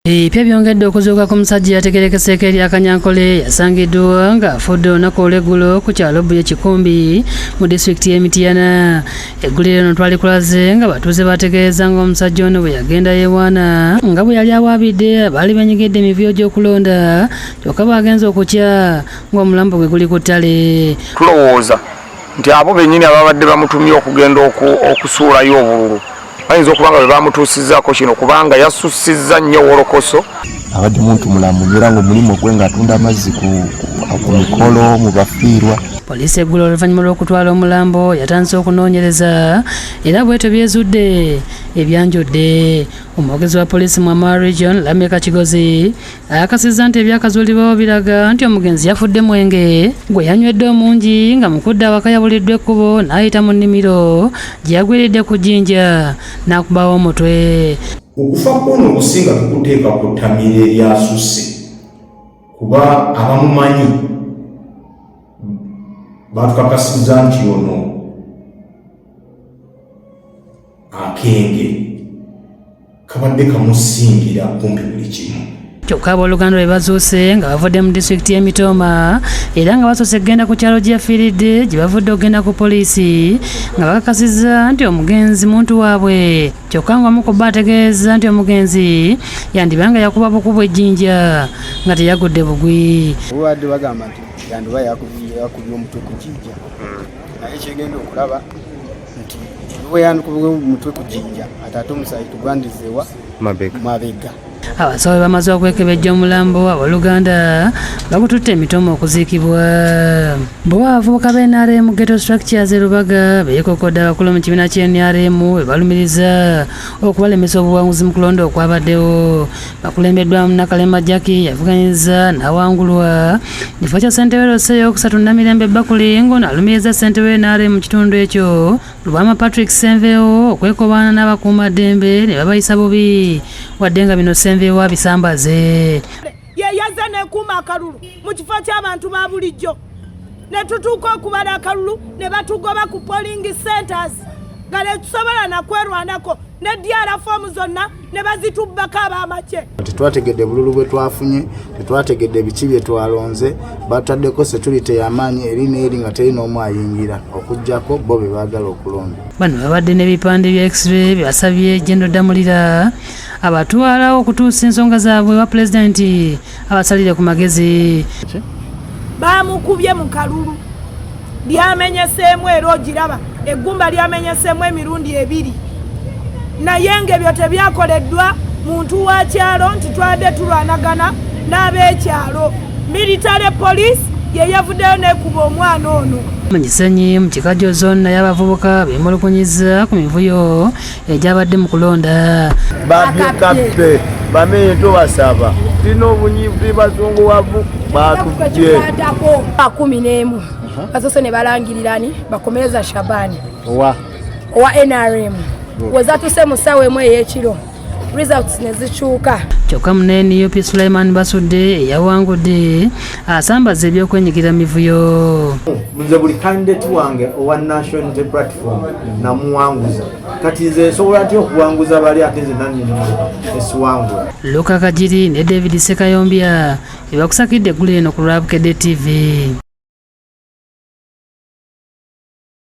Ebipya byongedde okuzuuka ku musajja eyategeerekeseeko erya Kanyankole yasangiddwa ng'afudde olunaku olw'eggulo ku kyalo Bbuye Kikumbi mu disitulikiti y'e Mityana. Eggulire lino twalikulaze nga batuuze bategeeza ng'omusajja ono bwe yagenda yeewaana nga bwe yali awaabidde abaali benyigidde emivuyo gy'okulonda kyokka bw'agenze okukya ng'omulambo gwe guli ku ttale. Tulowooza nti abo bennyini ababadde bamutumye okugenda okusuulayo obululu bayinza okuba nga be bamutuusizzaako kino kubanga yasussizza nnyo wolokoso. Abadde muntu mulamu nnyo era ng'omulimu gwe ng'atunda amazzi ku mikolo mu bafiirwa. Poliisi eggulo oluvannyuma lw'okutwala omulambo yatandise okunoonyereza era bwetyo byezudde ebyanjudde. Omwogezi wa poliisi mu Amara Region Lameka Kigozi akakasizza nti ebyakazuulibwawo biraga nti omugenzi yafudde mwenge gwe yanywedde omungi nga mu kudda awaka yabuliddwa ekkubo n'ayita mu nnimiro gye yagwiridde ku jjinja n'akubawo omutwe. Okufa kwono okusinga tukuteeka ku ttamiiro eryasusse kuba abamumanyi batukakasizza nti ono akenge kabadde kamusingira kumpi buli kimu. Kyokka abooluganda lwe bazuuse nga bavudde mu disitulikiti y'e Mitooma era nga basoose kugenda ku kyalo gye yafiiridde gye bavudde okugenda ku poliisi nga bakakasizza nti omugenzi muntu waabwe kyokka ng'omu ku bo ategeeza nti omugenzi yandiba nga yakuba bukubu ejjinja nga teyagudde bugwi. Babadde bagamba nti yandiba yakubye omutwe ku jjinja naye kyegenda okulaba nti bwe yandikubye omutwe ku jjinja ate ate omusaayi tugwandizewa mabega. Abasawo bwe bamaze okwekebejja omulambo abooluganda bagututte emitooma okuziikibwa. Bo abavubuka ba NRM Ghetto Structures e Lubaga beekokodde abakulu mu kibiina kya NRM bwe balumiriza okubalemesa obuwanguzi mu kulonda okwabaddewo. Bakulembeddwamu Nakalema Jackie yavuganyiza n'awangulwa mu kifo kya ssentebe LC ey'okusatu Namirembe Bakuli ng'ono alumiriza ssentebe NRM mu kitundu ekyo Lubwama Patrick Ssenveewo okwekobaana n'abakuumaddembe ne babayisa bubi wadde nga bino Ssenveewo abisambaze. Ye yazze n'ekuuma akalulu mu kifo ky'abantu ba bulijjo ne tutuuka okubala akalulu ne batugoba ku polling centers nga tetusobola nakwerwanako ne DR foomu zonna ne bazitubbako ab'amagye. Tetwategedde bululu bwe twafunye, tetwategedde biki bye twalonze, batutaddeko security y'amaanyi eri n'eri nga teri n'omu ayingira okuggyako bo be baagala okulonda. Bano babadde n'ebipande bya X-ray byebasabye General Damulira abatwala okutuusa ensonga zaabwe ewa Pulezidenti abasalire ku magezi. Baamukubye mu kalulu lyamenyeseemu era ogiraba eggumba lyamenyeseemu emirundi ebiri naye ng'ebyo tebyakoleddwa muntu wa kyalo nti twabadde tulwanagana n'ab'ekyalo. Military police ye yavuddeyo n'ekuba omwana ono. Mu Kisenyi mu Kikajjo zone nayo abavubuka beemulugunyizza ku mivuyo egyabadde mu kulonda. Babikappe bamenye tubasaba tulina obunyiivu bazunguwavu batubye. 11 basoose ne balangirira ni bakomereza Shabani owa NRM wezatuse mu ssaawa emu ey'ekiro results ne zikyuka. Kyokka munne NUP Sulaiman Basudde eyawangudde asambaza ebyokwenyigira mivuyo. Nze buli candidate wange owa National Unity Platform namuwanguza, kati nze nsobola ntya okuwanguza bali ate nze nannyini esiwangula. Luka Kajiri ne David Sekayombya bebakusakidde eggulo eno ku lwa Bukedde TV.